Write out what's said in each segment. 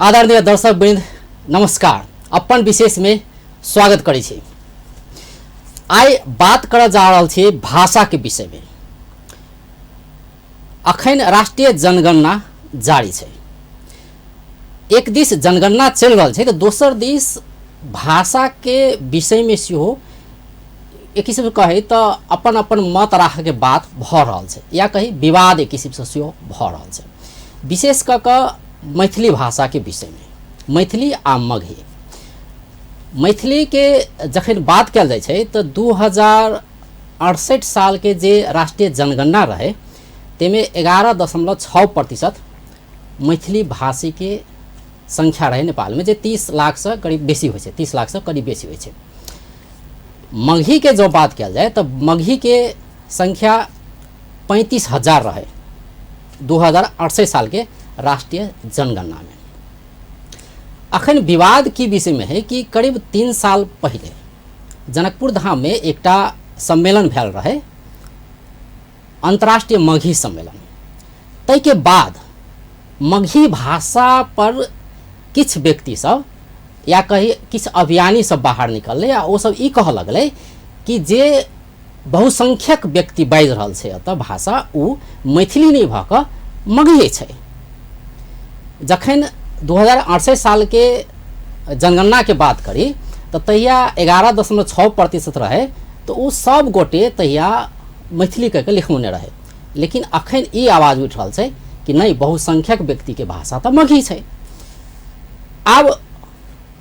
आदरणीय दर्शक वृंद नमस्कार। अपन विशेष में स्वागत करै छी। आइ बात करऽ जा रहल छी भाषा के विषय में। अखन राष्ट्रीय जनगणना जारी छै। एक दिस जनगणना चलि रहल छै तऽ दोसर दिस भाषा के विषय में सेहो एक किसिमसँ कहै तऽ अपन अपन मत राखऽके बात भऽ रहल छै, या कही विवाद एक किसिमसँ सेहो भऽ रहल छै, विशेष कऽ कऽ मैथिली भाषाके विषयमे। मैथिली आ मगही। मैथिलीके जखन बात कयल जाइ छै तऽ 2068 सालके जे राष्ट्रीय जनगणना रहै ताहिमे 11.6% मैथिली भाषीके संख्या रहै नेपालमे, जे 30 लाखसँ करीब बेसी होइ छै, 30 लाखसँ करीब बेसी होइ छै। मगहीके जँ बात कयल जाय तऽ मगहीके संख्या 35,000 रहै 2068 सालके राष्ट्रीय जनगणनामे। अखन विवाद की विषयमे है कि करीब 3 साल पहिले जनकपुर धाममे एकटा सम्मेलन भेल रहै, अंतर्राष्ट्रीय मगही सम्मेलन। ताहिके बाद मगही भाषा पर किछु व्यक्ति सब या कही किछु अभियानी सब बाहर निकललै आ ओ सब ई कहऽ लगलै कि जे बहुसंख्यक व्यक्ति बाजि रहल छै एतऽ भाषा, ओ मैथिली नहि भऽ कऽ मगही छै। जखन 2068 सालके जनगणनाके बात करी तऽ तहिया 11.6% रहै, तऽ ओ सब गोटे तहिया मैथिली कहि कऽ लिखौने रहै। लेकिन अखन ई आवाज उठि रहल छै कि नहि, बहुसंख्यक व्यक्तिके भाषा तऽ मगही छै। आब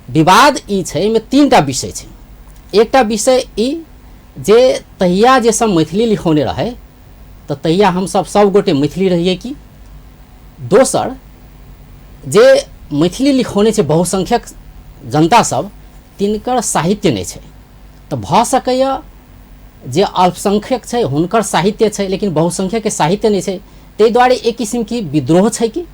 विवाद ई छै, एहिमे 3टा विषय छै। एकटा विषय ई जे तहिया जे सब मैथिली लिखौने रहै तऽ तहिया हमसब सब गोटे मैथिली रहियै की। दोसर, जे मैथिली लिखौने छै बहुसंख्यक जनता सब, तिनकर साहित्य नहि छै, तऽ भऽ सकैए जे अल्पसंख्यक छै हुनकर साहित्य छै लेकिन बहुसंख्यकके साहित्य नहि छै, ताहि दुआरे एक किसिमके विद्रोह छै कि,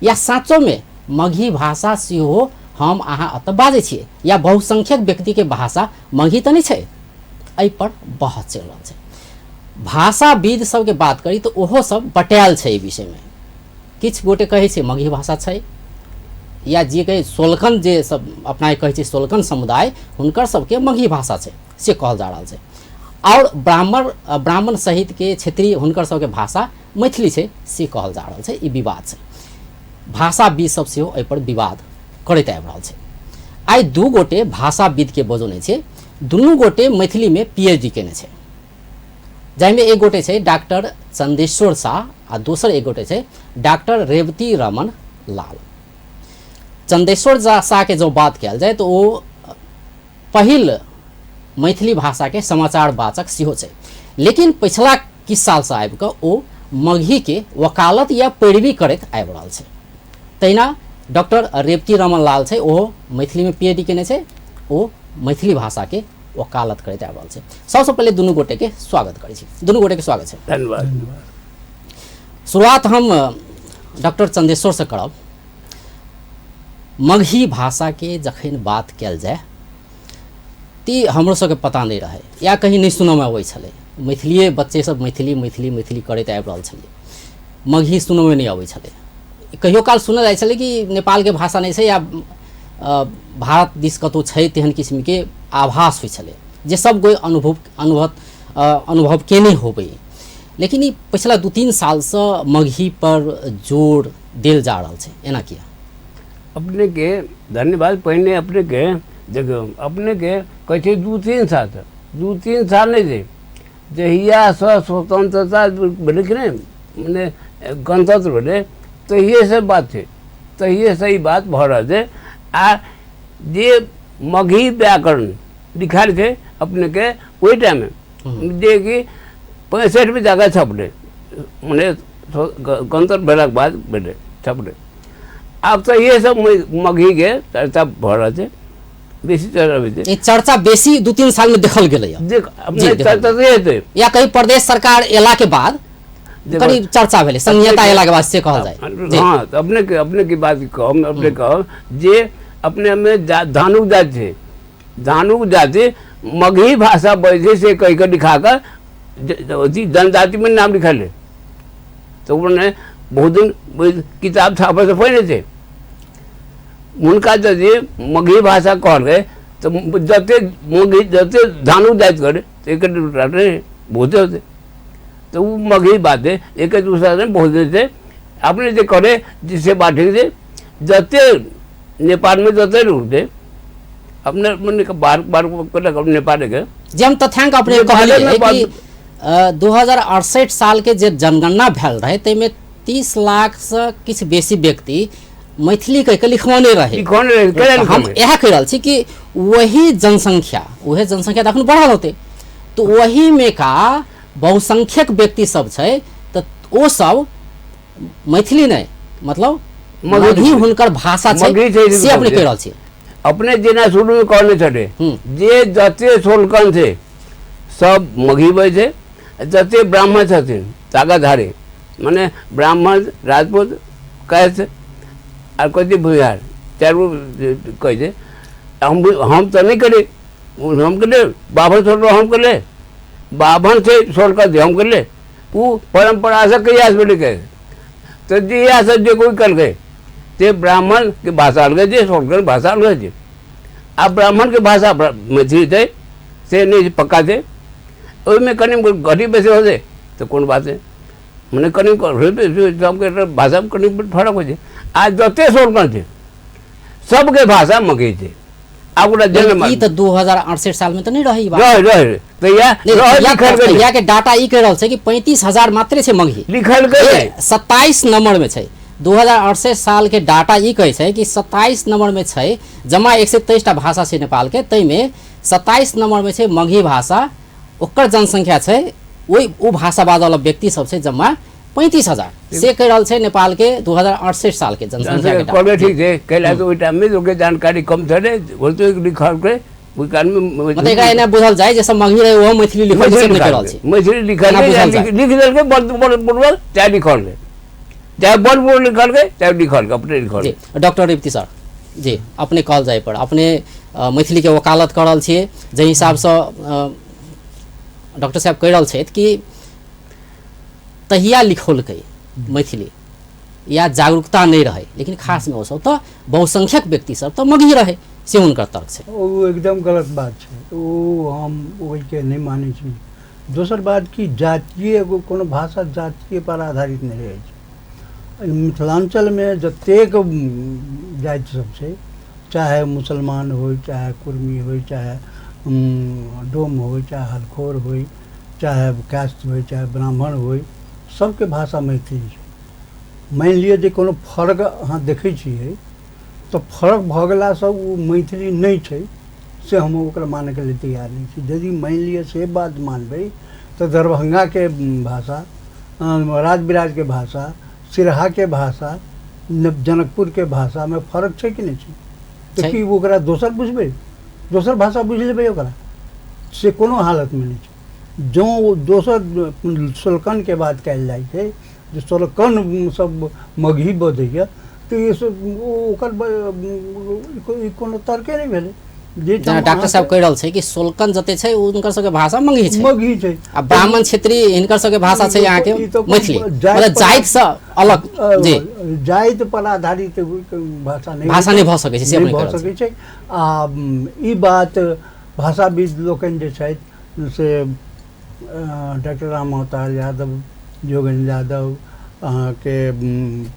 या साँचोमे मगही भाषा सेहो हम अहाँ एतऽ बाजै छियै या बहुसंख्यक व्यक्तिके भाषा मगही तऽ नहि छै। एहिपर बहस चलि रहल छै। भाषाविद सबके बात करी तऽ ओहो सब बटायल छै एहि विषयमे। किछु गोटे कहै छै मगही भाषा छै, या जे कहै सोलकन, जे सब अपना कहै छै सोलकन समुदाय, हुनकर सबके मगही भाषा छै से कहल जा रहल छै। आओर ब्राह्मण सहितके क्षेत्रीय हुनकर सबके भाषा मैथिली छै से कहल जा रहल छै। ई विवाद छै। भाषाविद सब सेहो एहिपर विवाद करैत आबि रहल छै। आइ 2 गोटे भाषाविदके बजौने छै, दुनू गोटे मैथिलीमे PhD केने छै, जाहिमे एक गोटे छै डॉक्टर चंदेश्वर शाह आ दोसर एक गोटे छै डॉक्टर रेवती रमन लाल। चंदेश्वर शाहके जँ बात कयल जाय तऽ ओ पहिल मैथिली भाषाके समाचार वाचक सेहो छै, लेकिन पछिला किछु सालसँ आबि कऽ ओ मगहीके वकालत या पैरवी करैत आबि रहल छै। तहिना डॉक्टर रेवती रमन लाल छै, ओहो मैथिलीमे PhD केने छै, ओ मैथिली भाषाके वकालत करैत आबि रहल छै। सबसँ पहिले दुनू गोटेके स्वागत करै छी। दुनू गोटेके स्वागत छै। धन्यवाद। शुरुआत हम डॉक्टर चंदेश्वरसँ करब। मगही भाषाके जखन बात कयल जाय ती हमरो सबके पता नहि रहै या कहीं नहि सुनऽमे अबै छलै। मैथिलिए बच्चे सब मैथिली मैथिली मैथिली करैत आबि रहल छलै, मगही सुनऽमे नहि अबै छलै। कहियो काल सुनल जाइ छलै कि नेपालके भाषा नहि छै या भारत दिस कतहु छै, तेहन किसिमके आभास होइ छलै जे सब कोइ अनुभव अनुभव अनुभव केने होबै। लेकिन ई पछिला 2-3 सालसँ मगही पर जोर देल जा रहल छै, एना किया? अपने के धन्यवाद। पहिने अपने के देखियौ, अपने के कहै छै 2-3 साल, 2-3 साल नहि छै, जहियासँ स्वतंत्रता भेलै कि नहि, मने गणतंत्र भेलै तहिएसँ बात छै, तहिएसँ ई बात भऽ रहल छै। आ जे मगही व्याकरण लिखायल छै अपने के ओहि टाइममे, जेकि 65मे जाकऽ छपलै, मने गणतंत्र भेलाके बाद भेलै, छपलै। आब तऽ इहे सब मगहीके चर्चा भऽ रहल छै, बेसी चर्चा होइ छै। ई चर्चा बेसी 2-3 साल में देखल गेलै। देख, अपने चर्चा तऽ हेतै। या कहीं प्रदेश सरकार एला के बाद करीब चर्चा भेलै, संहिता एला के बाद से कहल जाय। हाँ, तऽ अपने के बात कहब, अपने कहब जे अपने में धानुक जाति छै, धानुक जाति मगही भाषा बजै छै से कहि कऽ लिखा कऽ अथी जनजाति में नाम लिखल है, तऽ ओ ने बहुत दिन किताब छापै से पहिने छै। हुनका यदि मगही भाषा कहलकै तऽ जते मगही जते धानु जाति करे तऽ एक दूसरा बहुते होतै। तऽ ओ मगही बात है, एक दूसरा से बहुत छै। अपने जे करे से बात ठीक छै। जते नेपालमे जते लोक छै अपने मने बार बार नेपालके जे हम तथ्यांक अपने कहलियै कि 2068 साल के जे जनगणना भेल रहे ताहिमे 30 लाख से किछु बेसी व्यक्ति मैथिली कहि के लिखौने रहे। हम इएह कहि रहल छी कि वही जनसंख्या, उहे जनसंख्या तऽ अखन बढ़ल होतै, तऽ वही में का बहुसंख्यक व्यक्ति सब छै, तऽ ओ सब मैथिली नहि मतलब मगही हुनकर भाषा छै, से अपने कहि रहल छी। अपने जेना शुरूमे कहने छलै जे जते सोलकन छै सब मगही बजै छै, जते ब्राह्मण छथिन ताकतधारी मने ब्राह्मण राजपूत कायस्थ आर कथी भूमिहार चारि गो कहै छै। हम तऽ नहि करी, हम केले बाभन सोलकन हम केले, बाभन छै सोलकन छै हम केले, ओ परम्परासँ कहियासँ भेलै के तऽ जहियासँ जे कोइ केलकै ते ब्राह्मणके भाषा अलगे छै, सोलकन भाषा अलगे छै। आ ब्राह्मणके भाषा मैथिली छै से नहि पक्का छै, ओहिमे कनि घटी बेसी होतै तऽ कोनो बात नहि, मने कनि सबके भाषामे कनि फरक होइ छै। आ जते सोलकन छै सबके भाषा मगही छै। आब ओकरा ई तऽ 2068 साल में तऽ नहि रहै ई बात। रहे रहे तऽ इएह रहे लिखल गेलै। इएह के डाटा ई कहि रहल छै कि 35,000 मात्रे छै मगही लिखल गेलै, 27 नंबर में छै। 2068 साल के डाटा ई कहै छै कि 27 नंबर में छै, जमा 123 टा भाषा छै नेपाल के, ताहिमे 27 नंबर में छै मगही भाषा, ओकर जनसंख्या छै ओहि ओ भाषा बाजऽ वाला व्यक्ति सब छै जमा 35,000, से कहि रहल छै नेपाल के 2068 साल के जनसंख्या के कहबै ठीक छै। कैला तऽ ओहि टाइममे लोकके जानकारी कम छलै, ओते लिखलकै ओहि कालमे, मतलब एकरा एना बुझल जाय जे सब मगही रहे ओहो मैथिली लिखल से नहि कहि रहल छै, मैथिली लिखल लिख देलकै बल बल चाहे लिखलकै, चाहे बल बल लिखलकै चाहे लिखलकै अपने लिखल। जी डॉक्टर रेवती सर जी अपने कहल जाय पर अपने मैथिली के वकालत कऽ रहल छियै, जाहि हिसाबसँ डॉक्टर साहब कहि रहल छथि कि तहिया लिखौलकै मैथिली या जागरूकता नहि रहै, लेकिन खासमे ओसभ तऽ बहुसंख्यक व्यक्ति सब तऽ मगही रहै, से हुनकर तर्क छै। ओ एकदम गलत बात छै, ओ हम ओहिके नहि मानै छी। दोसर बात कि जातीय एगो कोनो भाषा जातीय पर आधारित नहि रहै छै। मिथिलाञ्चलमे जतेक जाति सब छै, चाहे मुसलमान होइ, चाहे कुर्मी होइ, चाहे डोम होइ, चाहे हलखोर होइ, चाहे कास्ट होइ, चाहे ब्राह्मण होइ, सबके भाषा मैथिली छै। मानि लिअ जे कोनो फर्क अहाँ देखै छियै तऽ फर्क भऽ गेलासँ ओ मैथिली नहि छै से हम ओकरा मानैके लेल तैयार नहि छी। यदि मानि लिअ से बात मानबै तऽ दरभंगाके भाषा, राजविराजके भाषा, सिरहाके भाषा, जनकपुरके भाषामे फर्क छै कि नहि छै? तऽ की ओकरा दोसर बुझबै, दोसर भाषा बुझि लेबै ओकरा? से कोनो हालतमे नहि छै। जँ ओ दोसर सोलकनके बात कयल जाइ छै जे सोलकन सब मगही बजैए तऽ ई सब ओकर ई कोनो तर्के नहि भेलै। जे डॉक्टर साहब कहि रहल छै कि सोलकन जते छै हुनकर सबके भाषा मगही छै, मगही छै, आ ब्राह्मण क्षेत्री हिनकर सबके भाषा छै अहाँके मैथिली, मतलब जाति से अलग। जी जाति पर आधारित भाषा नहि, भाषा नहि भऽ सकै छै, से भऽ सकै छै। आ ई बात भाषाविद लोकनि जे छथि से डॉक्टर राम अवतार यादव, योगेन्द्र यादव, अहाँके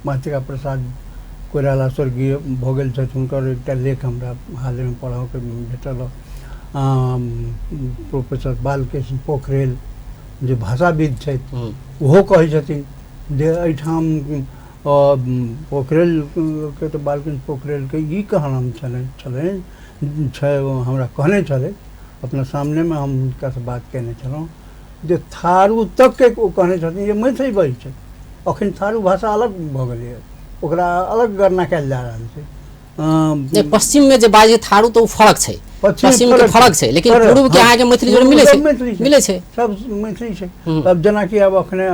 मातृका प्रसाद कोइराला स्वर्गीय भऽ गेल छथि, हुनकर एकटा लेख हमरा हालेमे पढ़ऽके भेटल। प्रोफेसर बालकृष्ण पोखरेल जे भाषाविद छथि ओहो कहै छथिन जे एहिठाम पोखरेलके तऽ बालकृष्ण पोखरेलके ई कहनाम छलनि छलनि छै, हमरा कहने छलै अपना सामनेमे, हम हुनकासँ बात कयने छलहुँ जे थारू तकके ओ कहने छथिन जे मैथिली बजै छै। अखन थारू भाषा अलग भऽ गेलैए, ओकरा अलग गणना कयल जा रहल छै। पश्चिम में जे बाजै थारू तऽ ओ फरक छै, पश्चिम के फरक छै, लेकिन पूर्व के अहाँके मैथिली जोड़ मिलै छै, मिलै छै, सब मैथिली छै। तब जेनाकि आब अखने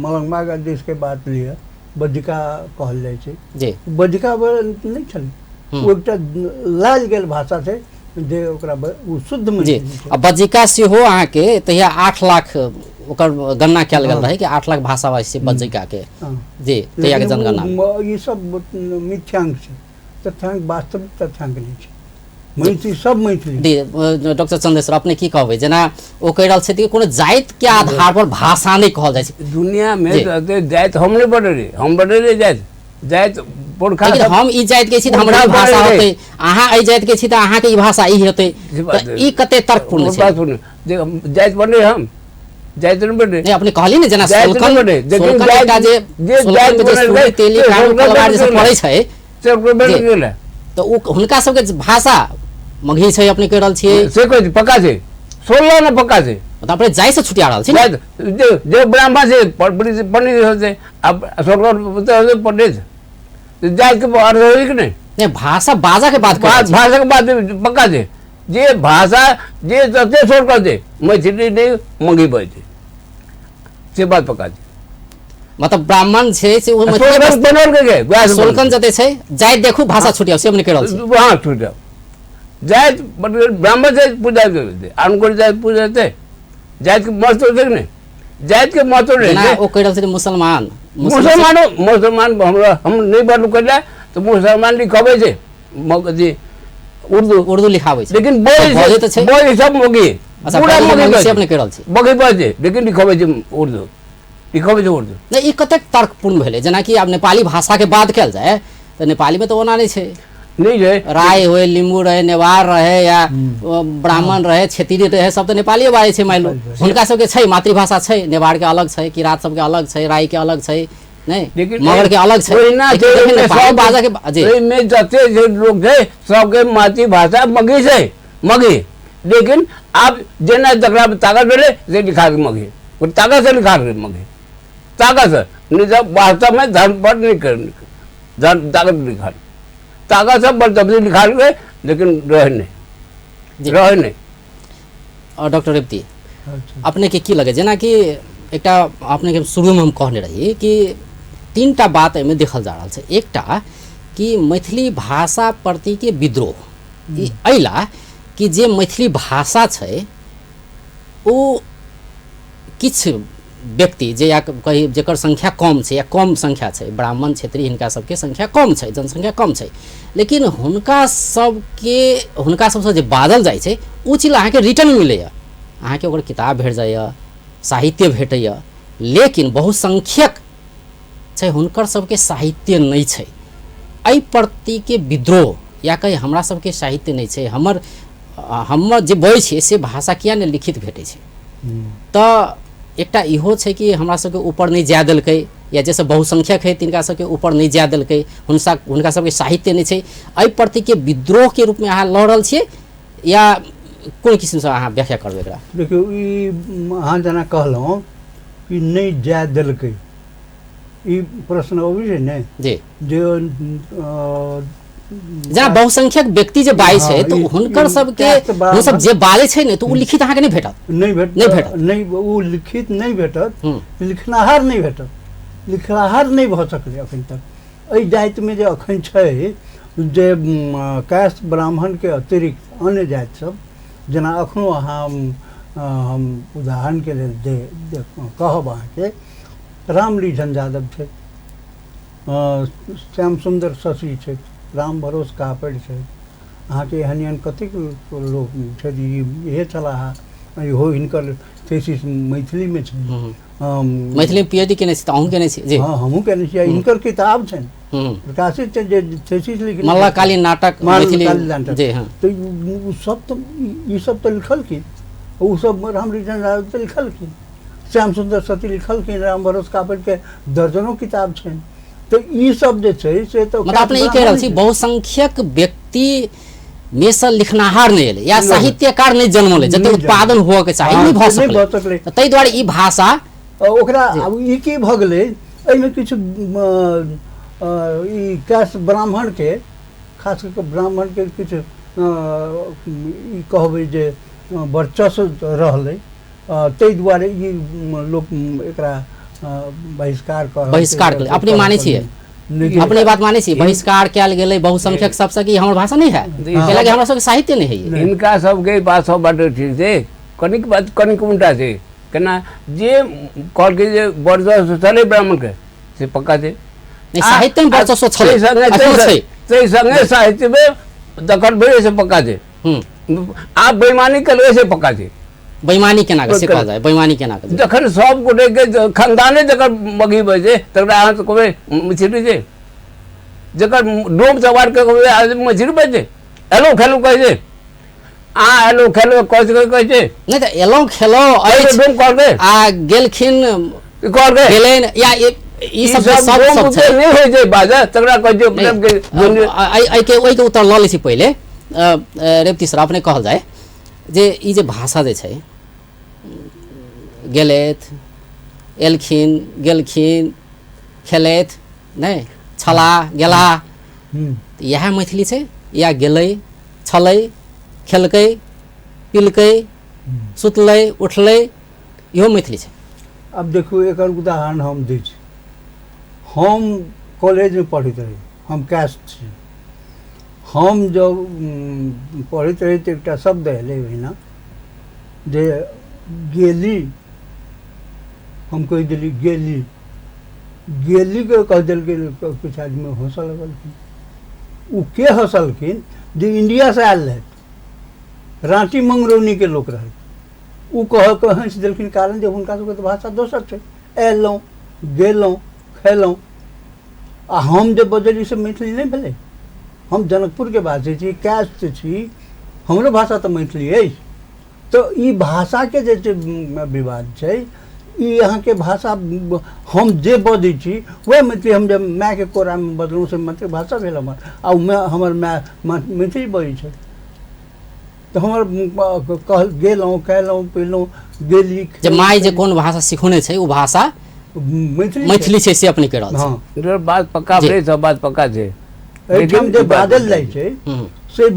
मलंगवा देश के बात लिअ, बज्जिका कहल जाइ छै जी, बज्जिका नहि छलै, ओ एकटा लायल गेल भाषा छै जे ओकरा ओ शुद्ध जी। आ बज्जिका सेहो अहाँके तहिया 8 लाख ओकर गणना कयल गेल रहै कि 8 लाख भाषाभाषी छै बज्जिका के जी, तहिया के जनगणना। ई सब मिथ्यांक छै, तथ्यांक वास्तविक तथ्यांक नहि छै। मैथिली सब मैथिली। डॉक्टर चंदेश्वर अपने की कहबै, जेना ओ कहि रहल छथि कि कोनो जाति के आधार पर भाषा नहि कहल जाइ छै। दुनिया में जाति हम नहीं बढ़े रहे, हम बढ़े रहे जाति, जाति पुरखा। लेकिन हम ई जाति के छी तऽ हमरा भाषा होतै, अहाँ एहि जाति के छी तऽ अहाँके ई भाषा ई हेतै, तऽ ई कते तर्कपूर्ण छै? जाति बढ़े हम जाति नहीं बढ़े। नहीं अपने कहली ने जेना सोलकन एकटा जे सोलकन तेली कानून कलवार जे सब पढ़ै छै तऽ ओ हुनका सबके भाषा मगही छै अपने कहि रहल छियै से कहै छै, पक्का छै 16 ने पक्का छै। तऽ अपने जाति से छुटिया रहल छी ने। जे ब्राह्मण छै पंडित होते अब सोलकन पंडित जाति के अर्थ होइ कि नहीं? नहीं भाषा बाजा के बात भाषा के बात पक्का छै। जे भाषा जे जते सोलकन छै मैथिली नहीं मगही बजै छै से बात पक्का छै। मतलब ब्राह्मण छै से ओ मैथिली सोलकन जते छै जाति देखू भाषा छुटिया से अपने कहि रहल छी। हाँ छुटिया जाति ब्राह्मण जाति पूजा अनुकूल जाति पूजा जाति के महत्व छै नहीं, जाति के महत्व नहीं। ओ कहि रहल छै मुसलमान मुसलमानो मुसलमान हमरा हम नहीं बदलू करिला तऽ मुसलमान लिखबै छै उर्दू उर्दू लिखाबै छै, लेकिन बोलै छै बोलै सब मगही पूरा मगही से अपने कहि रहल छी मगही बजै लेकिन लिखबै छै उर्दू लिखबै छै उर्दू। नहि ई कतेक तर्कपूर्ण भेलै? जेनाकि आब नेपाली भाषाके बात कयल जाय तऽ नेपालीमे तऽ ओना नहि छै, नहीं छै, राय हुए लिम्बू रहे नेवार रहे या ब्राह्मण रहे क्षेत्रीय रहे सब तऽ नेपालीए बाजै छै। मानि लू हुनका सबके छै मातृभाषा छै, नेवार के अलग छै, किरात सबके अलग छै, राय के अलग छै, नहीं मगर के अलग छै। ओहिमे जते जे लोक छै सबके मातृभाषा मगही छै मगही, लेकिन आब जेना जकरा ताकत भेलै से लिखा मगही, ताकत से लिखा मगही ताकत से नहीं जब वास्तव में धर्म पर नहीं कर धर्म ताकत लिखा ताकत सब बलजबरी लिखा लेकिन रहे नहीं रहे नहीं। और डॉक्टर रेवती अपने के की लगे, जेना कि एकटा अपने के शुरू में हम कहने रही कि तीन टा बात एहिमे देखल जा रहल छै। एकटा कि मैथिली भाषा प्रति के विद्रोह ई अइला कि जे मैथिली भाषा छै ओ किछु व्यक्ति जे या कही जकर संख्या कम छै या कम संख्या छै, ब्राह्मण क्षेत्रीय हिनका सबके संख्या कम छै, जनसंख्या कम छै, लेकिन हुनका सबके हुनका सबसँ जे बाजल जाइ छै ओ चीज अहाँके रिटर्न मिलैए, अहाँके ओकर किताब भेट जाइए, साहित्य भेटैए, लेकिन बहुसंख्यक छै हुनकर सबके साहित्य नहि छै। एहि प्रतिके विद्रोह या कही हमरा सबके साहित्य नहि छै, हमर हमर जे बजै छियै से भाषा किया नहि लिखित भेटै छै। तऽ एकटा इहो छै कि हमरा सबके ऊपर नहि जाय देलकै या जे सब बहुसंख्यक है तिनका सबके ऊपर नहि जाय देलकै, हुनका सबके साहित्य नहि छै। एहि प्रतिके विद्रोहके रूपमे अहाँ लऽ रहल छियै या कोन किसिमसँ अहाँ व्याख्या करबै एकरा? देखियौ ई अहाँ जेना कहलहुँ कि नहि जाय देलकै, ई प्रश्न अबै छै ने जी, जे जेना बहुसंख्यक व्यक्ति जे बाजै छै तऽ हुनकर सबके ओ सब जे बाजै छै ने तऽ ओ लिखित अहाँके नहि भेटत, नहि भेटत, नहि भेटत, नहि ओ लिखित नहि भेटत, लिखनाहार नहि भेटत, लिखनाहार नहि भऽ सकलै अखन तक। एहि जातिमे जे अखन छै जे कायस्थ ब्राह्मणके अतिरिक्त अन्य जाति सब, जेना अखनो अहाँ हम उदाहरणके लेल दे कहब अहाँके, रामरिझन यादव छथि, श्याम सुन्दर शशि छथि, राम भरोस कापड़ि छथि, अहाँके एहन एहन कतेक लोक छथि, इहे छलाह, इहो हिनकर थीसिस मैथिलीमे छै, मैथिलीमे पीएचडी केने छी तऽ अहूँ केने छी? जी हाँ हमहूँ केने छी, हिनकर किताब छनि प्रकाशित छै जे थीसिस लिखने, मल्लकालीन नाटक मैथिली नाटक जी हाँ, तऽ ओ सब तऽ ई सब तऽ लिखलखिन, ओ सब रामरिझन यादव तऽ लिखलखिन, श्याम सुन्दर सती लिखलखिन, राम भरोस कापड़िके दर्जनों किताब छनि। तऽ ई सब जे छै से तऽ मतलब अपने ई कहि रहल छी बहुसंख्यक व्यक्ति मे सँ लिखनाहार नहि एलै या साहित्यकार नहि जन्मलै, जते उत्पादन हुअ के चाही नहि भऽ सकलै, ताहि दुआरे ई भाषा ओकरा आब ई की भऽ गेलै, एहिमे किछु ई कायस्थ ब्राह्मणके खास कऽ कऽ ब्राह्मणके किछु ई कहबै जे वर्चस्व रहलै, ताहि दुआरे ई लोक एकरा बहिष्कार कर बहिष्कार कऽ अपने मानै छियै, अपने बात मानै छियै, बहिष्कार कयल गेलै बहुसंख्यक सबसँ कि हमर भाषा नहि है, कैला कि हमरा सबके साहित्य नहि है। हिनका सबके बात सब बात ठीक छै, कनिक बात कनिक उल्टा छै, केना जे कहलकै जे वर्चस्व छलै ब्राह्मणके से पक्का छै, साहित्यमे वर्चस्व छलै, ताहि संगे साहित्यमे दखल भेलै से पक्का छै। आब बेईमानी केलकै से पक्का छै। बेईमानी केना के से कहल जाय, बेईमानी केना के? जखन सब गोटे के खानदाने जकर मगही बजै तकरा अहाँ कहबै मछली छै, जकर डोम सवार के कहबै मछली बजै, एलो खेलो कहै छै, अहाँ एलो खेलो कहै छै। नहि तऽ एलो खेलो अछि डोम कहलकै आ गेलखिन कहलकै गेलनि या ई सब सब सब छै नहि होइ छै बाजऽ तकरा कहै छै। एहिके ओहिके उत्तर लऽ लै छी पहिले। रेवती सर, अपने कहल जाय जे ई जे भाषा जे छै गेलथि, एलखिन, गेलखिन, खेलथि, नहि छला, गेला, इएह मैथिली छै या गेलै, छलै, खेलकै, पिलकै, सुतलै, उठलै, इहो मैथिली छै? आब देखू, एकर उदाहरण हम दै छी। हम कॉलेजमे पढ़ैत रही, हम कैस्ट छी। हम जब पढ़ैत रही तऽ एकटा शब्द अयलै ओहिना जे गेली, हम कहि देली गेली, गेलीके कहि देलकै, किछु आदमी हँसऽ लगलखिन। ओ के हँसलखिन? जे इंडियासँ आयल रहथि, राँटी मंगरौनीके लोक रहथि, ओ कह कऽ हँसि देलखिन, कारण जे हुनका सबके तऽ भाषा दोसर छै। अयलहुँ, गेलहुँ, खयलहुँ, आ हम जे बजली से मैथिली नहि भेलै। हम जनकपुरके बाजै छी, कैस्ट छी, हमरो भाषा तऽ मैथिली अछि। तऽ ई भाषाके जे छै विवाद छै, ई अहाँके भाषा हम जे बजै छी वएह मैथिली। हम जे मायके कोरामे बजलहुँ से मातृभाषा भेल हमर, आ ओ हमर माय मैथिली बजै छै। तऽ हमर कह गेलहुँ, खयलहुँ, पीलहुँ, गेली, जे माय जे कोन भाषा सिखौने छै ओ भाषा मैथिली मैथिली छै, से अपने कहि रहल छी। हँ, बात पक्का भेलै, सब बात पक्का छै। एहिठाम जे बाजल जाइ छै से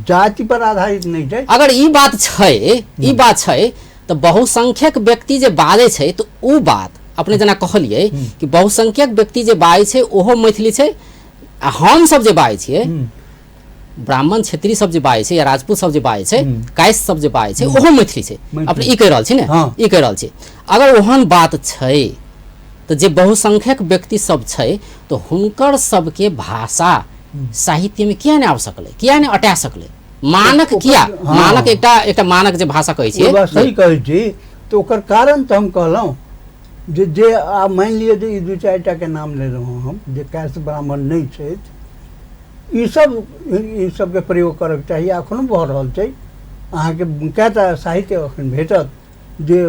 जाति पर आधारित नहि छै। अगर ई बात छै, ई बात छै तऽ बहुसंख्यक व्यक्ति जे बाजै छै तऽ ओ बात अपने जेना कहलियै कि बहुसंख्यक व्यक्ति जे बाजै छै ओहो मैथिली छै, आ हम सब जे बाजै छियै, ब्राह्मण क्षेत्री सब जे बाजै छै या राजपूत सब जे बाजै छै, कायस्थ सब जे बाजै छै, ओहो मैथिली छै। अपने ई कहि रहल छी ने? ई कहि रहल छी। अगर ओहन बात छै तऽ जे बहुसंख्यक व्यक्ति सब छै तऽ हुनकर सबके भाषा साहित्यमे किया नहि आबि सकलै, किया नहि अटा सकलै? मानक किया? मानक एकटा एकटा मानक जे भाषा कहै छियै, सही कहै छी। तऽ ओकर कारण तऽ हम कहलहुँ जे जे आब मानि लिअ जे ई दू चारिटाके नाम लेलहुँ हम जे कायस्थ ब्राह्मण नहि छथि, ई सब ई सबके प्रयोग करऽके चाही। एखनो भऽ रहल छै, अहाँके कएटा साहित्य एखन भेटत जे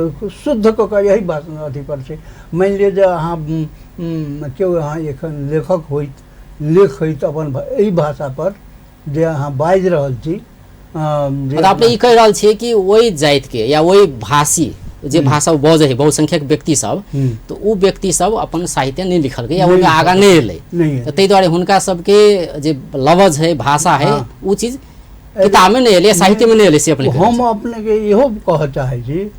शुद्ध कऽ कऽ यही बात अथी पर छै। मानि लिअ जे अहाँ केओ अहाँ एखन लेखक होइत लिखैत अपन एहि भाषापर जे अहाँ बाजि रहल छी, मतलब अपने ई कहि रहल छियै कि ओहि जातिके या ओहि भाषी जे भाषा बजै है बहुसंख्यक व्यक्ति सब, तऽ ओ व्यक्ति सब अपन साहित्य नहि लिखलकै या ओहिमे आगाँ नहि एलै, तऽ ताहि दुआरे हुनका सबके जे लवज है, भाषा है, ओ चीज किताबमे नहि एलै, साहित्यमे नहि एलै, से अपने। हम अपनेके इहो कहऽ चाहै छी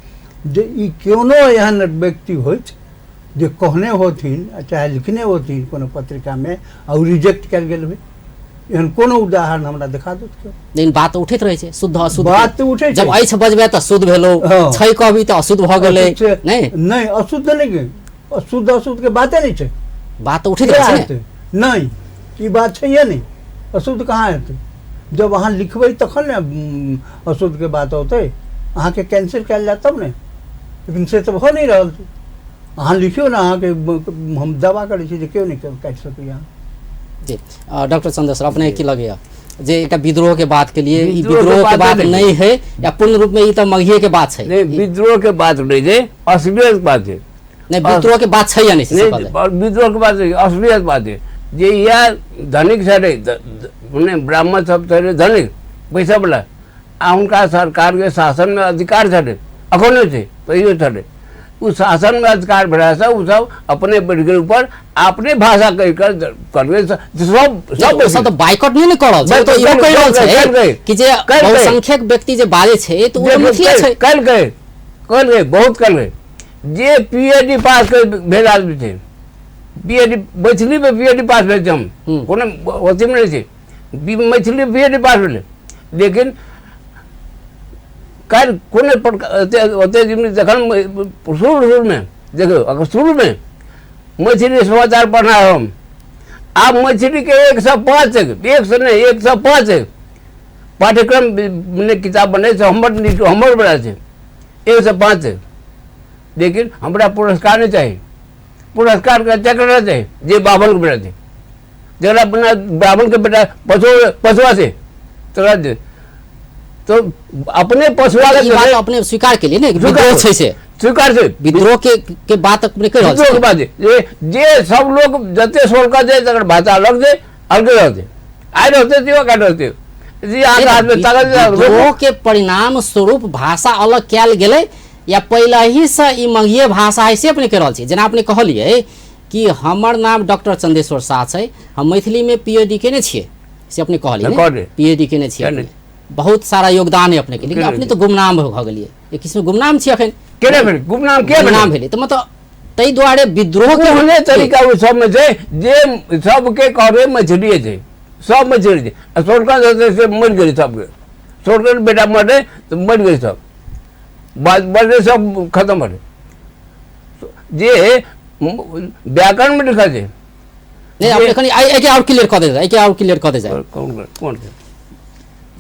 जे ई कोनो एहन व्यक्ति होइत जे कहने होथिन चाहे लिखने होथिन कोनो पत्रिकामे आ ओ रिजेक्ट कयल गेल होइ, एहन कोनो उदाहरण हमरा देखा देत केओ? लेकिन बात उठैत रहै छै, शुद्ध अशुद्ध बात तऽ उठै छै। जब अछि बजबै तऽ शुद्ध भेलो, छै कहबी तऽ अशुद्ध भऽ गेलै। नहि नहि, अशुद्ध नहि, अशुद्ध अशुद्ध के बाते नहि छै, बात तऽ उठैत रहै छै। नहि, ई बात छैहे नहि, अशुद्ध कहाँ हेतै? जब अहाँ लिखबै तखन ने अशुद्धके बात औतै, अहाँके कैंसिल कयल जायत तब ने, लेकिन से तऽ भऽ नहि रहल छै। अहाँ लिखियौ ने, अहाँके हम दावा करै छी जे केओ नहि काटि सकैए। जी डॉक्टर चंद्र सर, अपने की लगैया जे एकटा विद्रोह के बात के लिए ई विद्रोह के बात नहीं है या पूर्ण रूप में ई तऽ मगहिए के बात छै? नहीं, विद्रोह के बात नहीं छै, असलियत बात छै। नहीं, विद्रोह के बात छै या नहीं? नहीं, विद्रोह के बात नहीं, असलियत बात है जे इएह धनिक छलै, मने ब्राह्मण सब छलै धनिक पैसा वाला, आ हुनका सरकार के शासन में अधिकार छलै, अखनो छै, तैयो छलै। ओ शासन में अधिकार भेलासँ ओ सब अपने बढ़ि गेल ऊपर, अपने भाषा कहि कऽ करबै सब सब सब तऽ बाइकॉट नहि ने कऽ रहल छै, तऽ इहो कहि रहल छै कि जे बहुसंख्यक व्यक्ति जे बाजै छै तऽ ओ मैथिली छै। कलकै कलकै बहुत कलकै। जे पीएचडी पास कर भेल आदमी छै, पीएचडी मैथिली में पीएचडी पास भेल छै, हम कोनो अथीमे नहि छै, मैथिली पीएचडी पास भेलै, लेकिन काल्हि कोनो प्रकार ओते जखन शुरू शुरूमे देखियौ, अगर शुरूमे मैथिली समाचार पढ़ना हम आब मैथिली के 105 100 नहि 105 पाठ्यक्रम ने किताब बनै छै, हमर हमर बड़ा छै 105। लेकिन हमरा पुरस्कार नहि चाही, पुरस्कार के चक्र चाही जे बाभन के बेटा छै, जकरा अपना ब्राह्मण के बेटा पशुआ छै तकरा दे। तो अपने पशुआ ई बात अपने स्वीकार केलिए ने, विद्रोह छै से स्वीकार छै, विद्रोह के बात अपने कहि रहल छी। बात जे सब लोग जते सोलका छै तकर भाषा अलग छै, अलगे रहतै, आइ रहतै त्यो काट रहतै जी अहाँके हाथमे ताकत। विद्रोह के परिणाम स्वरूप भाषा अलग कयल गेलै या पहिले ही से ई मगहीए भाषा है से अपने कहि रहल छी। जेना अपने कहलियै कि हमर नाम डॉक्टर चंदेश्वर शाह छै, हम मैथिली में पीएचडी केने छियै से अपने कहलियै, पीएचडी केने छियै, बहुत सारा योगदान है अपने के, लेकिन अपने तो गुमनाम भऽ गेलियै, एक किस्म गुमनाम छियै अखन। केना भेलै गुमनाम? के गुमनाम भेलै तऽ मतलब ताहि दुआरे विद्रोह के ओहने तरीका ओहि सबमे छै जे सबके कहबै मैथिलीए छै, सब मैथिली छै। आ सोलकन से मरि गेलै सबके, सोलकन बेटा मरलै तऽ मरि गेलै सब, बजलै सब खतम भेलै। जे व्याकरण में लिखल छै नहीं, अपने कनि एके और क्लियर कऽ दे जाए, एके और क्लियर कऽ दे जाए। कौन कौन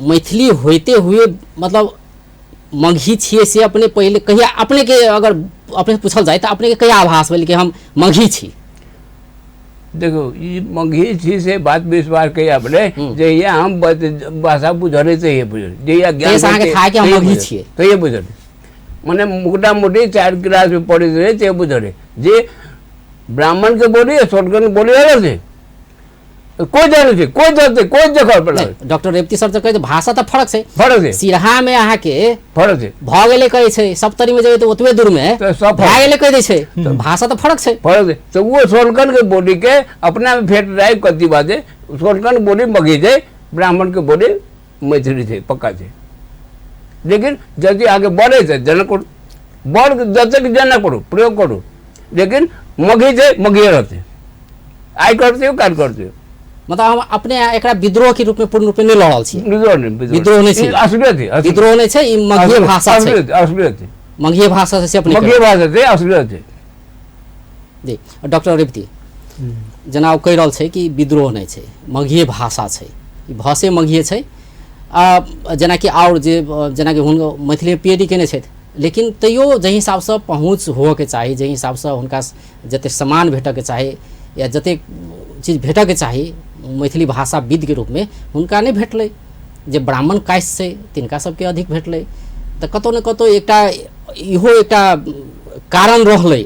मैथिली होते हुए मतलब मगही छियै से अपने पहिले कहिया अपने के अगर अपने पूछल जाए तो अपने के कहिया आभास भेल कि हम मगही छी? देखो ई मगही छी से बात विश्वास कहिया भेलै, जहिया हम भाषा बुझलै तहिया बुझल, जहिया ज्ञान अहाँके था कि हम मगही छियै तहिया बुझल। मने मोटा मोटी 4 क्लास में पढ़ैत रहै ते बुझल जे ब्राह्मण के बोली सोलकन बोली अलग छै, कोई जानै छै, कोई जानते, कोई देखल पड़ल। डॉक्टर रेवती सर तऽ कहै भाषा तऽ फरक छै, फरक छै। सिरहा में अहाँके फरक छै, भऽ गेलै कहै छै, सप्तरी में जेबै तऽ ओतबे दूर में भए गेलै कहि दै छै, भाषा तऽ फरक छै, फरक छै। तऽ ओ सोलकन के बोली के अपना में फेट राय कथी बात छै, सोलकन बोली मगही छै, ब्राह्मण के बोली मैथिली छै, पक्का छै। लेकिन यदि आगे बढ़े छै जनकपुर बढ़ जतेक जनकपुर प्रयोग करू, लेकिन मगही छै मगही रहतै, आइ करतै काल्हि करतै। मतलब हम अपने एकरा विद्रोह के रूप में पूर्ण रूप में नहीं लड़ल छी, विद्रोह नहीं छै, विद्रोह नहीं छै, ई मगही भाषा छै, मगही भाषा से अपने मगही भाषा छै, असलियत छै। जी डॉक्टर रेवती, जेना ओ कहि रहल छै कि विद्रोह नहि छै, मगही भाषा छै, ई भाषे मगही छै। आ जेनाकि आओर जे जेनाकि हुनका मैथिली पीएचडी केने छथि, लेकिन तैयो जाहि हिसाबसँ पहुँच होअके चाही, जाहि हिसाबसँ हुनका जतेक सम्मान भेटऽके चाही या जतेक चीज भेटऽके चाही मैथिली भाषाविदके रूपमे हुनका नहि भेटलै। जे ब्राह्मण कास्ट छै तिनका सबके अधिक भेटलै। तऽ कतहु ने कतहु एकटा इहो एकटा कारण रहलै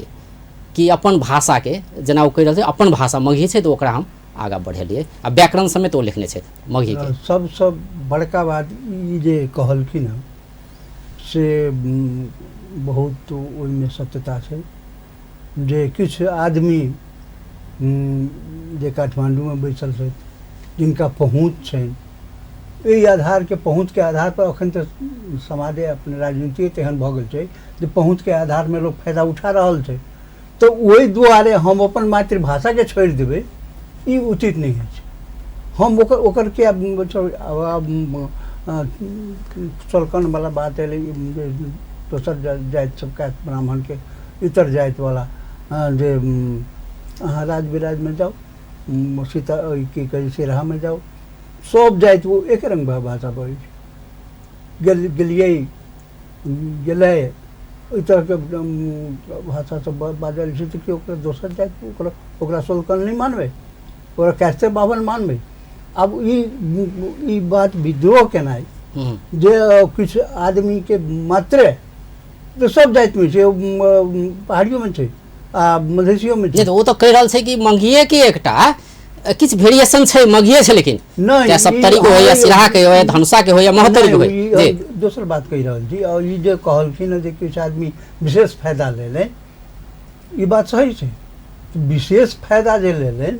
कि अपन भाषाके जेना ओ कहि रहल छै अपन भाषा मगही छै तऽ ओकरा हम आगाँ बढ़ेलियै आ व्याकरण समेत ओ लिखने छथि मगहीके। सबसँ बड़का बात ई जे कहलखिन हँ से बहुत ओहिमे सत्यता छै जे किछु आदमी जे काठमाण्डूमे बैसल छथि जिनका पहुँच छनि, एहि आधारके पहुँचके आधार पर अखन तऽ समाजे अपने राजनीतिए तेहन भऽ गेल छै जे पहुँचके आधारमे लोक फायदा उठा रहल छै, तऽ ओहि दुआरे हम अपन मातृभाषाके छोड़ि देबै ई उचित नहि होइ छै। हम ओकर ओकर किया सोलकनवला बात एलै, दोसर जाति सब कास्ट ब्राह्मणके इतर जातिवला जे अहाँ राज विराजमे जाउ, सीता की कहै सिरहामे जाउ, सब जाति ओ एक रङ्ग भाषा बजै छै। गेलियै गेलै ओहि तरहके भाषा सब बाजल छै तऽ कि ओकरा दोसर जाति ओकरा ओकरा सोलकन नहि मानबै, ओकरा कास्टे बाभन मानबै। आब ई बात विद्रोह केनाइ जे किछु आदमीके मात्रे तऽ सब जातिमे छै, पहाड़ियोमे छै आ मधेसियोमे छै। ओ तऽ कहि रहल छै कि मगहिए के एकटा किछु वेरिएशन छै, मगहिए छै, लेकिन नहि सप्तरी के हो या सिरहा के हो या धनुषा के हो या महोत्तरी के हो। दोसर बात कहि रहल छी। और ई जे कहलखिन हँ जे किछु आदमी विशेष फायदा लेलनि, ई बात सही छै। विशेष फायदा जे लेलनि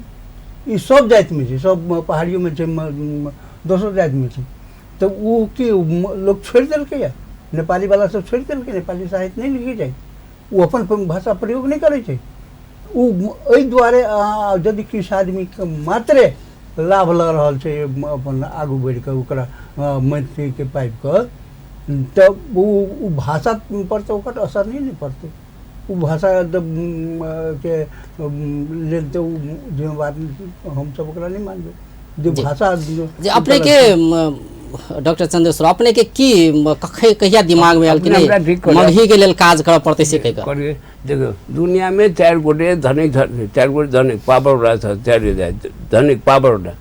ई सब जातिमे छै, सब पहाड़ियोमे छै, दोसर जातिमे छै। तऽ ओ की लोक छोड़ि देलकैए, नेपालीवला सब छोड़ि देलकै, नेपाली साहित्य नहि लिखै छै, ओ अपन भाषा प्रयोग नहि करै छै। ओ एहि दुआरे यदि किछु आदमीके मात्रे लाभ लऽ रहल छै अपन आगू बढ़िकऽ ओकरा मैथिलीके पाबिकऽ, तऽ ओ भाषा पर तऽ ओकर असर नहि ने पड़तै। ओ भाषा तऽ के लेल तऽ ओ जिम्मेवार हमसब ओकरा नहि मानबै जे भाषा जे अपने के डॉक्टर चंद्रेश्वर अपने के की कहिया दिमाग में आयल कि नहीं मगही के लेल काज करऽ पड़तै से कहि कऽ? देखियौ दुनिया में 4 गोटे धनिक, 4 गोटे धनिक पावर वाला, 4 धनिक पावर वाला,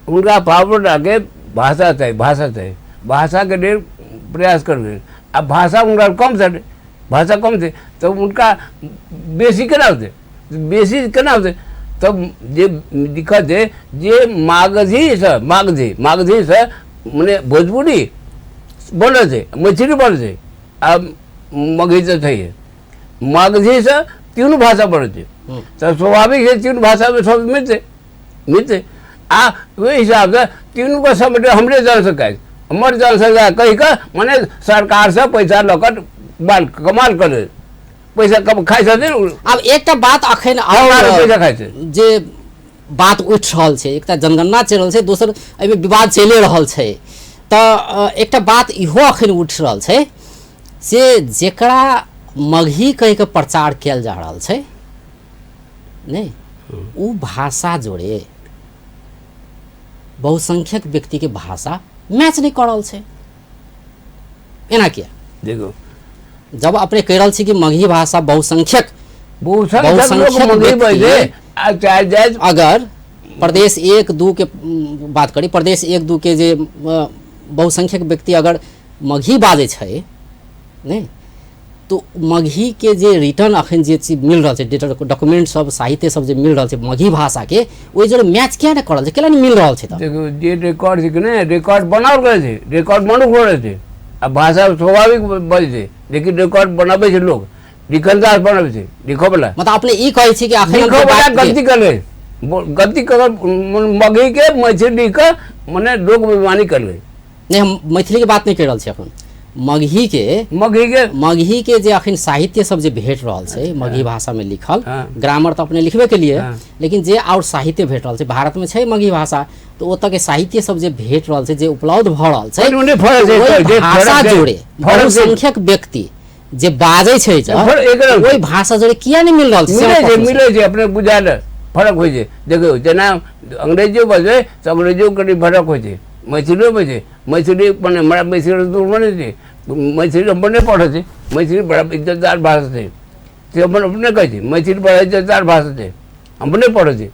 उनका पावर वाला के भाषा चाहिए, भाषा चाहिए, भाषा के लिए प्रयास करबे। अब भाषा उनका कम छै, भाषा कम छै तो उनका बेसी केना होतै, बेसी केना होतै? तब जे दिक्कत छै जे मागधी से, मागधी, मागधी से मने भोजपुरी बोलै छै, मैथिली बोलै छै, आ मगही तऽ छै, मागधी से तीनू भाषा बोलै छै, तऽ स्वाभाविक छै तीनू भाषामे सब मिलतै, मिलतै। आ ओहि हिसाबसँ तीनूके समेट हमरे जनसंख्या, हमर जनसंख्या कहि कऽ मने सरकारसँ पैसा लऽ कऽ बाल कमाल करै, पैसा कम खाइ छथिन। आब एकटा बात अखन आओर पैसा खाइ छै जे बात उठि रहल छै, एकटा जनगणना चलि रहल छै, दोसर एहिमे विवाद चलि रहल छै, तऽ एकटा बात इहो अखन उठि रहल छै से जेकरा मगही कहि कऽ प्रचार कयल जा रहल छै नहि, ओ भाषा जोड़े बहुसंख्यक व्यक्तिके भाषा मैच नहि कऽ रहल छै, एना किया? देखो जब अपने कहि रहल छी कि मगही भाषा बहुसंख्यक अगर प्रदेश 1 2 के बात करी, प्रदेश 1 2 के जे बहुसंख्यक व्यक्ति अगर मगही बाजै छै नहि, तो मगही के जे रिटर्न अखन जे चीज मिल रहल छै, डॉक्यूमेंट सब साहित्य सब जे मिल रहल छै मगही भाषा के, ओहि जोड़े मैच किया नहि करल छै, केना नहि मिल रहल छै? देखो जे रिकॉर्ड छै कि नहि, रिकॉर्ड बनाओल गेल छै, रिकॉर्ड मनुख रहल छै, आ भाषा स्वाभाविक बजै छै, लेकिन रिकॉर्ड बनाबै छै लोग, लिखनदार बनाबै छै, लिखऽवला। मतलब अपने ई कहै छी कि अखन लिखऽवला गलती करलै, गलती कर मगही के मैथिली के मने लोग बेईमानी करलै। नहीं, हम मैथिली के बात नहीं कर रहल छी अखन, मगही के, मगही के, मगही के जे अखन साहित्य सब जे भेट रहल छै मगही भाषा में लिखल, ग्रामर तऽ अपने लिखबे के लिए, लेकिन जे और साहित्य भेट रहल छै भारत में छै मगही भाषा, तो ओतऽ के साहित्य सब जे भेट रहल छै, जे उपलब्ध भऽ रहल छै, भाषा जोड़े बहुसंख्यक व्यक्ति जे बाजै छै ओहि भाषा जोड़े किया नहि मिल रहल छै? मिलै छै, अपने बुझायल फरक होइ छै। देखियौ जेना अंग्रेजियो बजबै तऽ अंग्रेजियो कनि फरक होइ छै, मैथिलियो बजै, मैथिली मने हमरा मैथिली दूर बनै छै, मैथिली हम नहि पढ़ै छै, मैथिली बड़ा इज्जतदार भाषा छै, से हम अपने कहै छी मैथिली बड़ा इज्जतदार भाषा छै, हम नहि पढ़ै छी,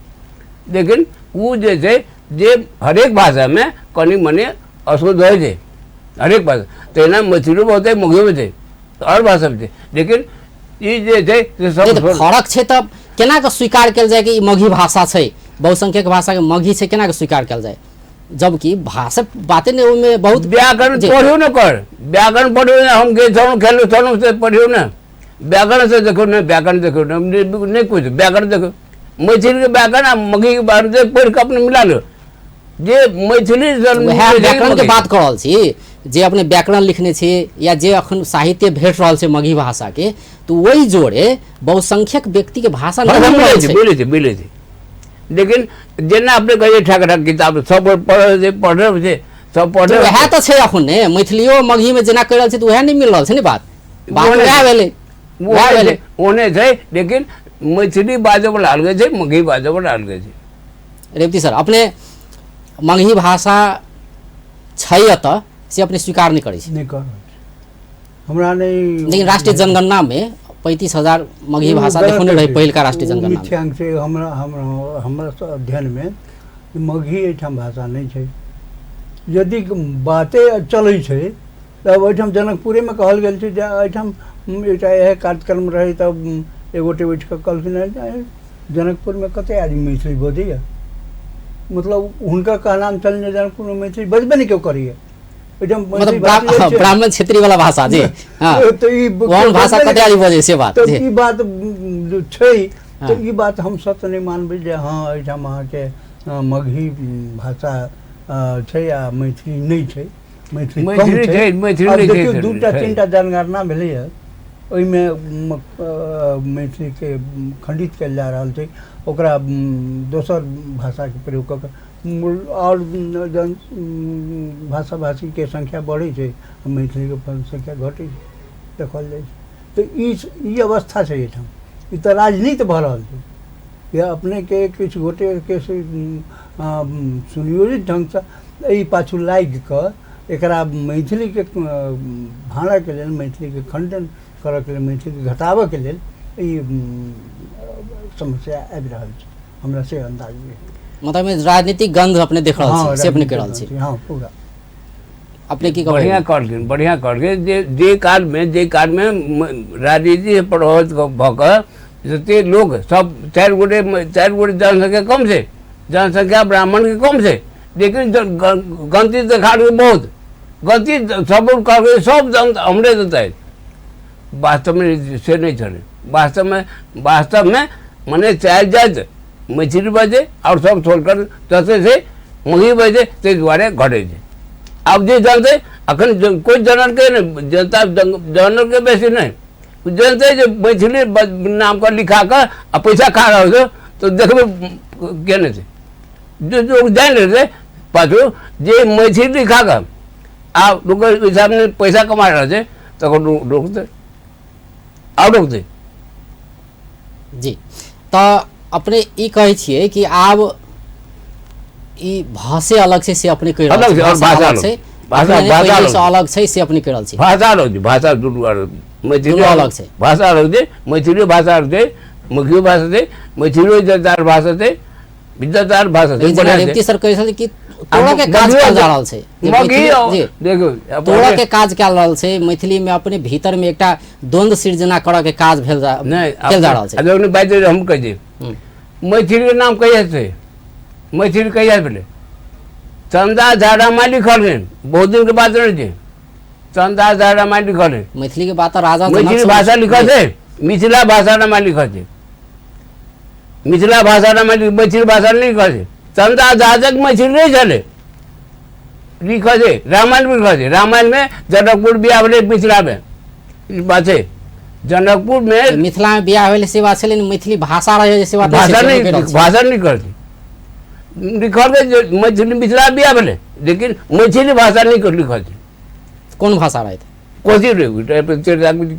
लेकिन ओ जे छै जे हरेक भाषामे कनि मनि अशुद्ध होइ छै हरेक भाषा, तहिना मैथिलियो होतै, मगहियो छै, आओर भाषामे छै, लेकिन ई जे छै से सब फरक छै। तब केना कऽ स्वीकार कयल जाय कि ई मगही भाषा छै, बहुसंख्यक भाषाके मगही छै, केना कऽ स्वीकार कयल जाय, जबकि भाषा बाते नहि ओहिमे बहुत व्याकरण पढ़ियौ ने, कर व्याकरण पढ़ियौ ने, हम गेल छलहुँ खेलहुँ छलहुँ से पढ़ियौ ने, व्याकरण से देखियौ ने, व्याकरण देखियौ ने, नहि कुछ व्याकरण देखियौ, मैथिलीके व्याकरण आ मगहीके व्याकरण पढ़ि कऽ अपने मिला लियौ जे मैथिली व्याकरण के बात कऽ रहल छी, जे अपने व्याकरण लिखने छी या जे अखन साहित्य भेट रहल छै मगही भाषा के, तऽ ओहि जोड़े बहुसंख्यक व्यक्ति के भाषा मिलै छै, मिलै छै, मिलै छै। लेकिन जेना अपने कहै ठाक किताब सब पढ़ै छै, पढ़ै छै, सब पढ़ै, वएह तऽ छै अखन ने मैथिलियो मगही में जेना कहि रहल छै तऽ वएह नहि मिल रहल छै ने, बात बात वएह भेलै, वएह भेलै, ओहने छै, लेकिन मैथिली बाजऽवला अलगे छै, मगही बाजऽवला अलगे छै। रेवती सर, अपने मगही भाषा छै एतऽ से अपने स्वीकार नहि करै छी? नहि करै हमरा नहि, लेकिन राष्ट्रीय जनगणना में 35,000 मगही भाषा देखौने रहे पहिलका राष्ट्रीय जनगणना। मिथ्यांक छै, हमरा हमरा हमरा अध्ययन में मगही एहिठाम भाषा नहि छै। यदि बाते चलै छै तब एहिठाम जनकपुरेमे कहल गेल छै जे एहिठाम एकटा इएह कार्यक्रम रहै, तब एगोटे उठि कऽ कहलखिन जनकपुरमे कतेक आदमी मैथिली बजैए, मतलब हुनकर कहनाम छलनि जे जनकपुरमे मैथिली बजबे नहि केओ करैए, मतलब ब्राह्मण क्षेत्रीय वाला भाषा जी, तऽ ई भाषा कते आदमी बजै से बात, तऽ ई बात छै, तऽ ई बात हम सत्य नहि मानबै जे हँ एहिठाम अहाँके मगही भाषा छै आ मैथिली नहि छै, मैथिली कम छै। देखियौ 2टा 3टा जनगणना भेलैए ओहिमे मैथिलीके खंडित कयल जा रहल छै, ओकरा दोसर भाषाके प्रयोग कऽ कऽ आओर जन भाषा भाषीके संख्या बढ़ै छै, मैथिलीके संख्या घटै छै, देखल जाइ छै। तऽ ई ई अवस्था छै एहिठाम। ई तऽ राजनीति भऽ रहल छै। या अपनेके किछु गोटेके से सुनियोजित ढङ्गसँ एहि पाछू लागि कऽ एकरा मैथिलीके भाँड़ऽके लेल, मैथिलीके खण्डन करऽके लेल, मैथिलीके घटाबऽके लेल ई समस्या आबि रहल छै, हमरा से अन्दाज भेल। मतलब एहिमे राजनीतिक गंध अपने देख रहल छी, से अपने कहि रहल छी। हँ, पूरा। अपने की कहबै? बढ़िया कहलखिन, बढ़िया कहलखिन। जे जे कालमे, जे कालमे राजनीति प्रभावित भऽ कऽ जते लोक सब चारि गोटे, 4 गोटे जनसंख्या कम छै, जनसंख्या ब्राह्मणके कम छै, लेकिन गलती देखा बहुत गलती सब कहलकै, सब जन हमरे देतै। वास्तवमे से नहि छलै। वास्तवमे, वास्तवमे मने चारि जाति मैथिली बजै आओर सब छोड़कर जते छै मगही बजै, ताहि दुआरे घटै छै। आब जे जानतै अखन कोइ जनलकै नहि, जनता जनलकै बेसी नहि जनतै जे मैथिली नाम पर लिखा कऽ आ पैसा खा रहल छै, तऽ देखबै केने छै जे लोक जानि लेतै पाछू जे मैथिली लिखा कऽ आ लोक हिसाबमे पैसा कमा रहल छै, तकर रोकतै आब रोकतै। जी, तऽ अपने ई कहै छियै कि आब ई भाषे अलग छै, से अपने कहि रहल अलग छी। छै, और भाषा भाषा अलग छै, अलग। भाषा अपने भाषा पहिलेसँ अलग। अलग छै, से अपने कहि रहल छी। भाषा अलग छै, भाषा दुनू अलग, मैथिली दुनू अलग छै। भाषा अलग छै, मैथिलियो भाषा अलग छै, मगहियो भाषा छै, मैथिलियो इज्जतदार भाषा छै, इज्जतदार भाषा छै। लेकिन जेना बढ़िआँ छै। रेवती सर कहै छथिन कि तोड़ऽ के काज कयल जा रहल छै जे मगही मैथिली जी देखियौ तोड़ऽ के काज कयल रहल छै, मैथिली मे अपने भीतर मे एकटा द्वंद्व सृजना करऽ के काज भेल जा नहि कयल जा रहल छै। जखन बाजि हम कहै छी मैथिलीके नाम कहिया छै, मैथिली कहिया भेलै? चंदा झा रामायण लिखल रहै, बहुत दिनके बात रहै छै। चंदा झा रामायण लिखल रहै। मैथिली के बात तऽ राजा जनक मैथिली सब- भाषा लिखल छै, मिथिला भाषा रामायण लिखल छै, मिथिला भाषा रामायण, मैथिली भाषा नहि लिखल छै। चंदा झा तक मैथिली नहि छलै, लिखल छै, रामायण भी लिखल छै। रामायणमे जनकपुर बियाह भेलै मिथिलामे, ई बात छै। जनकपुरमे मिथिला मे बियाह भेलै से बात छै, लेकिन मैथिली भाषा रहै से बात नहि छै, भाषा से नहि कहि रहल छी। भाषा नहि लिखल छै, लिखल छै जे मैथिली मिथिला बियाह भेलै, लेकिन मैथिली भाषा नहि लिखल छै। कोन भाषा रहै? कोसी रे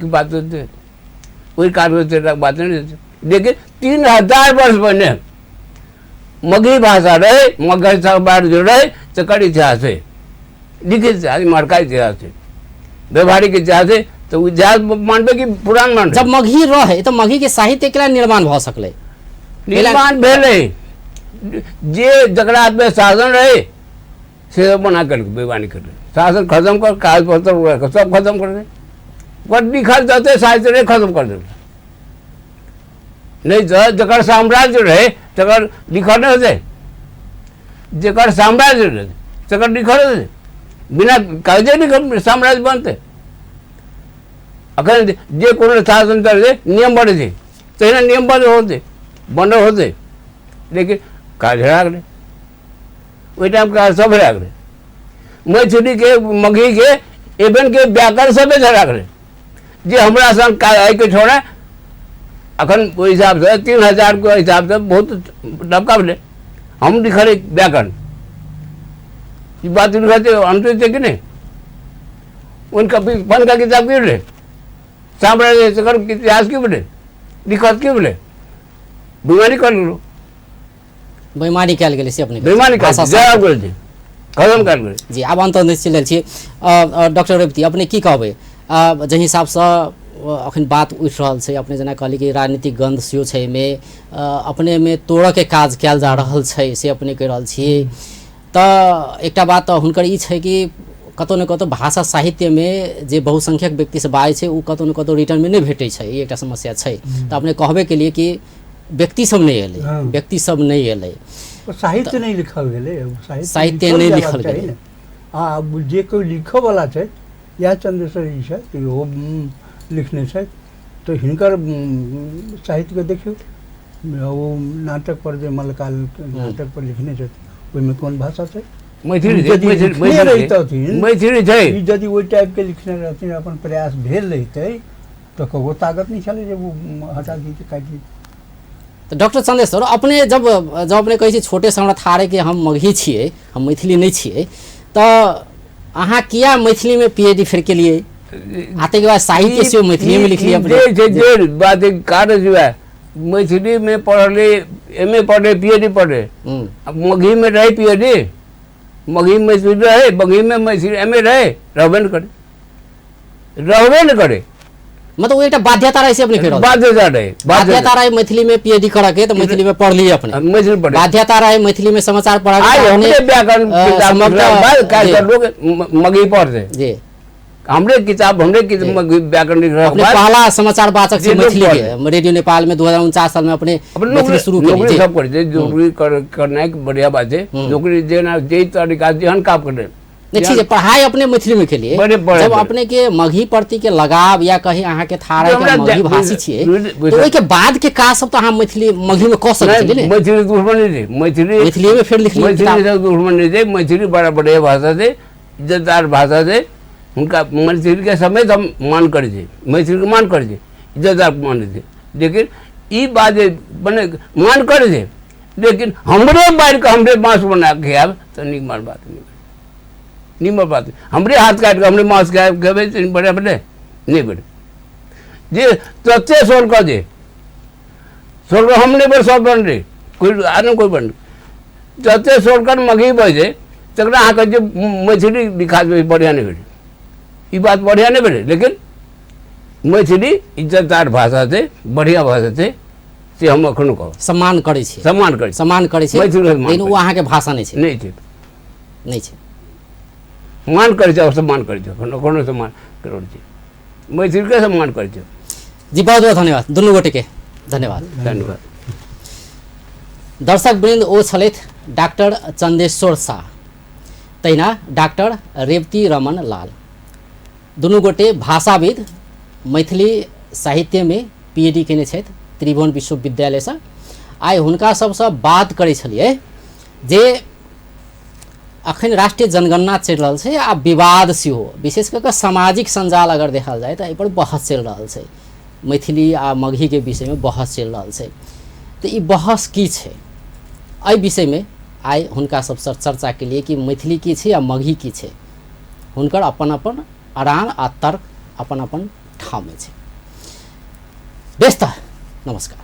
बात होतै, ओहि कालमे तेरा बात नहि रहै। लेकिन 3000 वर्ष पहिने मगही भाषा रहै, मगही समाज जो रहै तकर इतिहास है, लिखित इतिहास, इम्हरका इतिहास है, व्यवहारिक इतिहास है, तऽ ओ इतिहास मानबै कि पुरान मानबै? जब मगही रहे तऽ मगही के साहित्य केना निर्माण भऽ सकलै? निर्माण भेलै जे जकरा हाथमे शासन रहै से बना कर बेईमानी कर, शासन खत्म कर, कागज पत्तर वगैरह सब खत्म कर दे, पर लिखल जते साहित्य रहै खत्म कर देलकै। नहि तऽ जकर साम्राज्य रहै तकर लिखल नहि होतै, जकर साम्राज्य रहै तकर लिखल होतै, बिना कागजे लिखल साम्राज्य बनतै? अखन जे कोनो शासन चलै नियम बनै छै, तहिना नियम बंद होतै, बनल होतै, लेकिन काज हेरा गेलै ओहि टाइम, काज सब हेरा गेलै। मैथिलीके मगहीके एवनके व्याकरण सबे हेरा गेलै। जे हमरा संग काज आइके छोड़ा अखन ओहि हिसाबसँ 3000के हिसाबसँ बहुत नबका भेलै। हम लिखल व्याकरण ई बात लिखल छै, अनुचित छै कि नहि? उनका फन का किताब की भेलै? साम्राज्य तकर इतिहास की भेलै? लिखत की भेलै? बेईमानी कर गेलो। बेईमानी कयल गेलै से अपने बेईमानी कर भाषा जरा गेल छै, खत्म कर गेलै। जी, आब अंत निश्चित लेल छियै। डॉक्टर रेवती, अपने की कहबै जाहि हिसाबसँ अखन बात उठि रहल छै, अपने जेना कहली कि राजनीतिक गंध सेहो छै एहिमे, अपनेमे तोड़ऽके काज कयल जा रहल छै से अपने कहि रहल छियै, तऽ एकटा बात तऽ हुनकर ई छै कि कतहु ने कतहु भाषा साहित्यमे जे बहुसंख्यक व्यक्ति से बाजै छै ओ कतहु ने कतहु रिटर्नमे नहि भेटै छै, ई एकटा समस्या छै। तऽ अपने कहबे केलिए कि व्यक्ति सब नहि एलै, व्यक्ति सब नहि एलै, ओ साहित्य नहि लिखल गेलै, साहित्य नहि जेबाक लिखल चाही गेलै। ने। आ जे कोइ लिखऽवला छथि, इएह चंद्रेश्वर जी छथि, इहो लिखने छथि, तऽ हिनकर साहित्यके देखियौ, ओ नाटक पर जे मल्लकाल नाटक पर लिखने छथि ओहिमे कोन भाषा छै? मैथिली छै, यदि मैथिली लिखने मैथिली छै। रहितथिन, मैथिली छै। ई यदि ओहि टाइपके लिखने रहथिन, अपन प्रयास भेल रहितै, तऽ ककरो ताकत नहि छलै जे ओ हटा दितै, काटि दितै। तऽ डॉक्टर चंदेश्वर, अपने जब जब अपने कहै छी छोटेसँ हमरा थाह रहै कि हम मगही छियै, हम मैथिली नहि छियै, तऽ अहाँ किया मैथिलीमे पीएचडी फेर केलियै? आ ताहिके बाद साहित्य सेहो मैथिलीमे लिखलियै अपने। जे छै जे बात कारण छै वएह मैथिलीमे पढ़ले, एम ए पढ़ले, पी एच डी पढ़ले। अब मगहीमे रहे पी एच डी, मगही मैथिली रहे, मगहीमे मैथिली एम ए रहे, रहबे नहि करे, रहबे नहि करे। मतलब ओ एकटा बाध्यता रहे से अपने फेर बाध्यता रहे, बाध्यता रहे मैथिली में पीएचडी करे के, तो मैथिली में पढ़ लिए अपने, मैथिली पढ़े। बाध्यता रहे मैथिली में समाचार पढ़ा के, आज हमरे व्याकरण किताब बाद काहे लोग मगही पढ़ते जी, हमरे किताब हमरे किताब व्याकरण लिख रहा अपने पहला समाचार वाचक से मैथिली के रेडियो नेपाल में 2049 साल में अपने मैथिली शुरू केली। नौकरी सब करते, नौकरी करना एक बढ़िया बात है, नौकरी जेना जे तरीका जेहन काम करे नहीं ठीक है। पढ़ाई अपने मैथिली में केलिए, जब अपने के मगही प्रति के लगाव या कहीं अहाँ के था रहे के मगही भाषी छिए, तो ओइ के बाद के काज सब तो अहाँ मैथिली मगही में क सकै छलिए ने। मैथिली दुश्मन नहीं थे, मैथिली मैथिली में फेर लिखलिए मैथिली से दुश्मन नहीं थे। मैथिली बड़ा बढ़िया भाषा थे, इज्जतदार भाषा थे, उनका मैथिली के समेत हम मान करै छी, मैथिली के मान करै छी, इज्जतदार मानै छी। लेकिन ई बात जे बने मान करै छै, लेकिन हमरे मारि के हमरे मांस बना के खायब तऽ नीमन बात नहीं, नीमन बात। हमरे हाथ काटि के हमरे मांस खेबै तऽ बढ़िया भेलै नहीं भेलै। जे तते सोल कऽ दे सोल हम नहीं बड़ सब बन रहे कोई आनो कोई बन तते सोल कर मगही बजे तकरा अहाँके जे मैथिली लिखा देबै बढ़िया नहीं भेलै, ई बात बढ़िया नहीं भेलै। लेकिन मैथिली इज्जतदार भाषा छै, बढ़िया भाषा छै, से हम एखनो कहब। सम्मान करै छी, सम्मान करै, सम्मान करै छी मैथिली, लेकिन ओ अहाँके भाषा नहि छै, नहि छै, नहि छै। मान करै छै और सम्मान करै छै, एखनो सम्मान करै छै, मैथिलीके सम्मान करै छै। जी बहुत बहुत धन्यवाद दुनू गोटेके, धन्यवाद धन्यवाद। दर्शक वृन्द, ओ छलथि डॉक्टर चंदेश्वर शाह, तहिना डॉक्टर रेवती रमन लाल, दुनू गोटे भाषाविद, मैथिली साहित्यमे पीएचडी केने छथि त्रिभुवन विश्वविद्यालयसँ। आइ हुनका सबसँ बात करै छलियै जे अखन राष्ट्रीय जनगणना चलि रहल छै आ विवाद सेहो, विशेष कऽ कऽ सामाजिक सञ्जाल अगर देखल जाय तऽ एहिपर बहस चलि रहल छै, मैथिली आ मगहीके विषयमे बहस चलि रहल छै। तऽ ई बहस की छै, एहि विषयमे आइ हुनका सबसँ चर्चा केलियै कि मैथिली की छै आ मगही की छै। हुनकर अपन अपन अड़ान आ तर्क अपन अपन ठाममे छै। बेस तऽ नमस्कार।